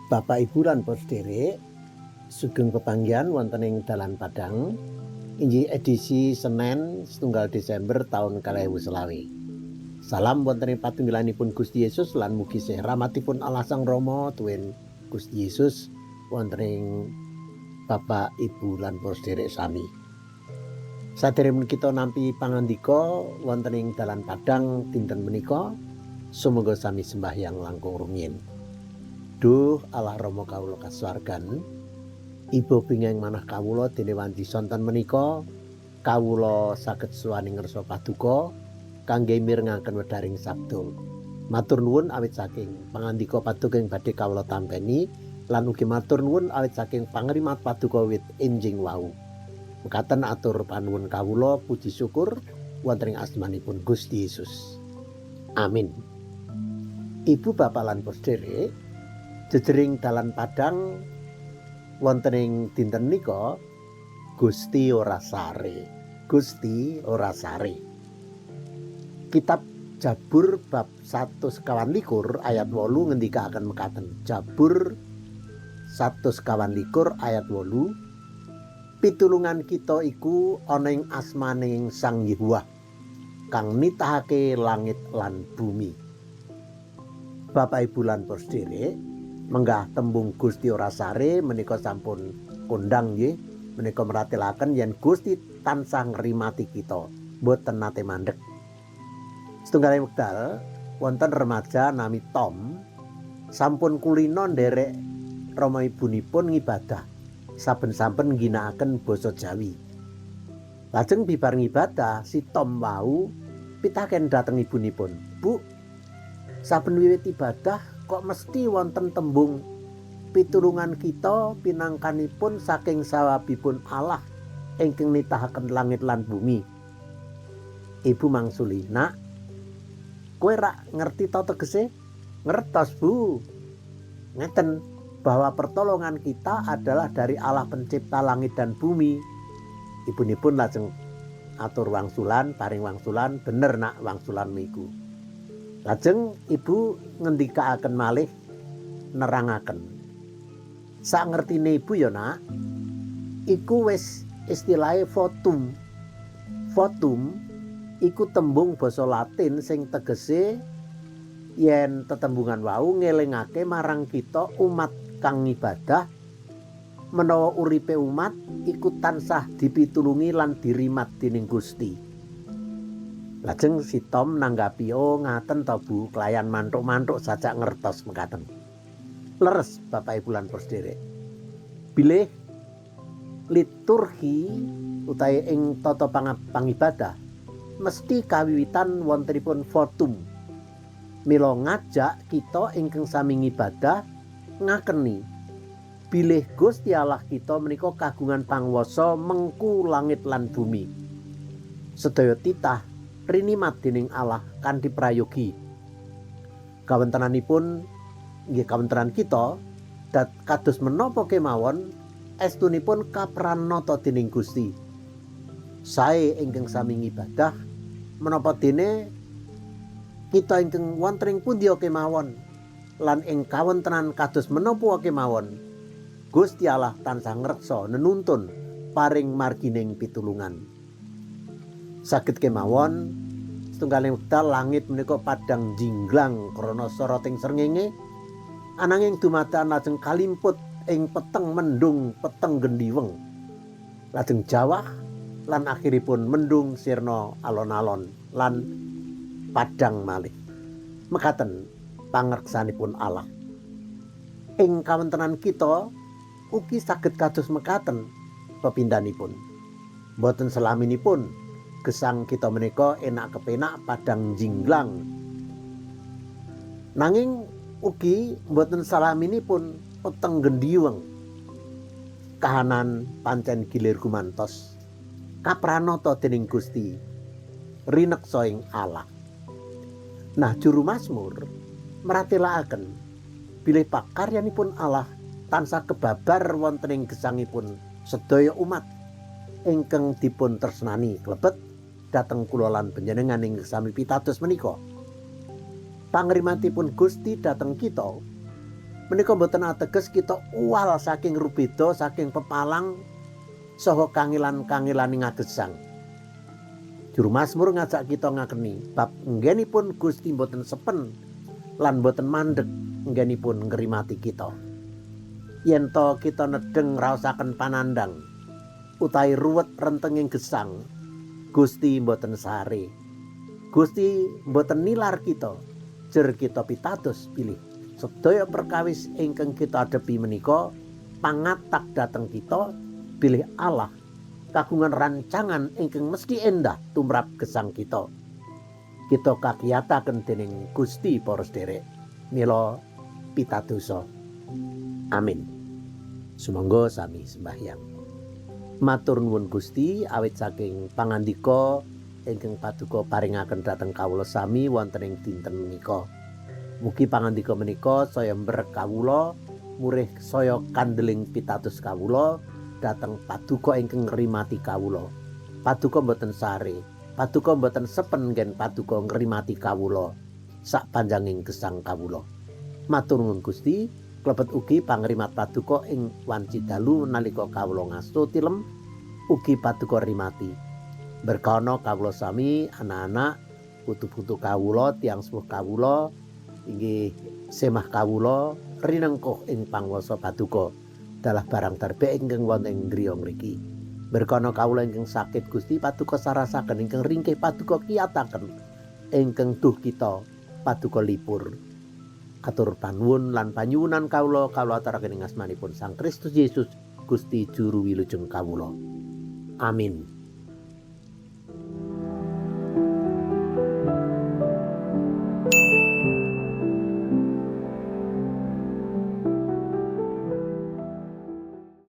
Bapak Ibu lan para sederek, sugeng pepanggihan wonten ing dalan Padang inggih edisi Senin 1 Desember tahun 2025. Salam wonten ing patunggilanipun Gusti Yesus lan mugi sih rahmatipun Allah Sang Rama tuwin Gusti Yesus wonten ing Bapak Ibu lan para sederek sami. Saderengipun kita nampi pangandika wonten ing dalan Padang dinten menika, sumangga sami sembahyang langkung rumiyin. Duh Allah Rama kawula kasuwargan, Ibu bingeng manah kawula dene wanci sonten menika kawula saged suwaning ngersa paduka kangge mirengaken wedharing sabda. Matur nuwun awit saking pangandika paduka ing badhe kawula tampeni lan ugi matur nuwun awit saking pangrimat paduka wit enjing wau. Mekaten atur panuwun kawula, puji syukur wonten ing asmanipun Gusti Yesus. Amin. Ibu bapak lan sederek, jejering dalan Padang wonten ing dinten nika, Gusti ora sare. Gusti ora sare. Kitab Jabur bab 121 ayat 8 ngendikaaken mekaten. Jabur 121 ayat 8, pitulungan kita iku ana ing asmaning Sang Yehuwa kang nitahake langit lan bumi. Bapak Ibu lan para sederek, menggah tembung Gusti ora sare menika sampun kondang nggih, menika meratelaken yen Gusti tansah ngrimati kita, mboten nate mandek. Setunggaling wekdal wonten remaja nami Tom sampun kulino nderek rama ibunipun ngibadah, saben-saben ngginakaken basa Jawi. Lajeng bibar ngibadah, si Tom wau pitaken dhateng ibunipun, "Bu, saben wiwit ibadah kok mesti wonten tembung pitulungan kita pinangkanipun saking sawabipun Allah ingkang nitahaken langit lan bumi?" Ibu mangsuli, "Nak, kowe rak ngerti to tegese?" "Ngertos, Bu. Ngeten, bahwa pertolongan kita adalah dari Allah pencipta langit dan bumi." Ibunipun lajeng atur wangsulan, paring wangsulan, "Bener, Nak, wangsulan iku." Lajeng ibu ngendikaaken malih, nerangaken. "Sak ngertine ibu ya, Nak, iku wis istilahe votum. Votum iku tembung basa Latin sing tegese yen tetembungan wau ngelingake marang kita umat kang ngibadah menawa uripe umat iku tansah dipitulungi lan dirimat dening Gusti." Lajeng si Tom nanggapi, "Oh, ngaten to, Bu," kelayan mantuk-mantuk sajak ngertos mekaten. Leres, Bapak Ibu lan para sederek. Bilih liturgi utawi ing tata pangibadah mesti kawiwitan wontenipun votum. Mila ngajak kita ingkang sami ngibadah ngakeni bilih Gusti Allah kita menika kagungan panguwasa mengku langit lan bumi. Sedaya titah rinimat dening Allah kanthi prayogi. Kawontenanipun nggih kawontenan kita dat kados menapa kemawon estunipun kapranata dening Gusti. Sae ingkang sami ngibadah, menapa dene kita ingkang wonten ing pundi kemawon lan ing kawontenan kados menapa kemawon, Gusti Allah tansah ngreksa nenuntun paring margining pitulungan. Saged kemawon setunggaling wekdal langit menika padhang jinglang krana soroting srengenge, ananging dumadakan lajeng kalimput ing peteng mendung, peteng gendhiweng, lajeng jawah lan akhiripun mendung sirna alon-alon lan padhang malih. Mekaten pangreksanipun Allah. Ing kawontenan kita ugi saged kados mekaten pepindhanipun. Boten selaminipun gesang kita menika enak kepenak padhang jinglang. Nanging ugi boten salaminipun peteng gendhiweng. Kahanan pancen gilir gumantos. Kapranata dening Gusti, rineksa ing Allah. Nah, juru Mazmur meratelakaken bilih pakaryanipun Allah tansah kebabar wonten ing gesangipun sedaya umat ingkang dipun tresnani, klebet dhateng kula lan panjenengan ing sami pitados menika. Pangrimatipun Gusti dhateng kita Menika mboten ateges kita uwal saking rubeda, saking pepalang saha kangelan-kangelane ngagesang. Juru Mazmur ngajak kita ngakeni bab nggenipun Gusti mboten sepen lan mboten mandeg nggenipun ngrimati kita. Yen to kita nedheng ngraosaken panandhang utawi ruwet rentenging gesang, Gusti mboten sare. Gusti mboten nilar kita, jer kita pitados bilih sedaya perkawis ingkang kita adepi menika pangatak dhateng kita bilih Allah kagungan rancangan ingkang mesti endah tumrap gesang kita. Kita kakiyataken dening Gusti para sederek. Mila pitadosa. Amin. Sumangga sami sembahyang. Matur nuwun Gusti awit saking pangandika ingkang paduka paringaken dhateng kawula sami wonten ing dinten menika. Mugi pangandika menika saya mbrek kawula, murih saya kandeling pitados kawula dhateng paduka ingkang ngrimati kawula. Paduka mboten sare, paduka mboten sepen nggen paduka ngrimati kawula sak panjanging gesang kawula. Matur nuwun Gusti, klebet ugi pangrimat paduka ing wanci dalu nalika kawula ngasto tilem, ugi paduka rimati. Berkana kawula sami anak-anak, putu-putu kawula, tiyang sepuh kawula, inggih semah kawula rinengkuh ing pangwasa paduka dalah barang darbe ingkang wonten ing griya ngriki. Berkana kawula ingkang sakit Gusti paduka sarasaken, ingkang ringkih paduka kiyataken, ingkang duh kita paduka lipur. Atur panuwun lan panyuwunan kawula kawula aturaken ing asmanipun Sang Kristus Yesus Gusti Juru Wilujeng kawula. Amin.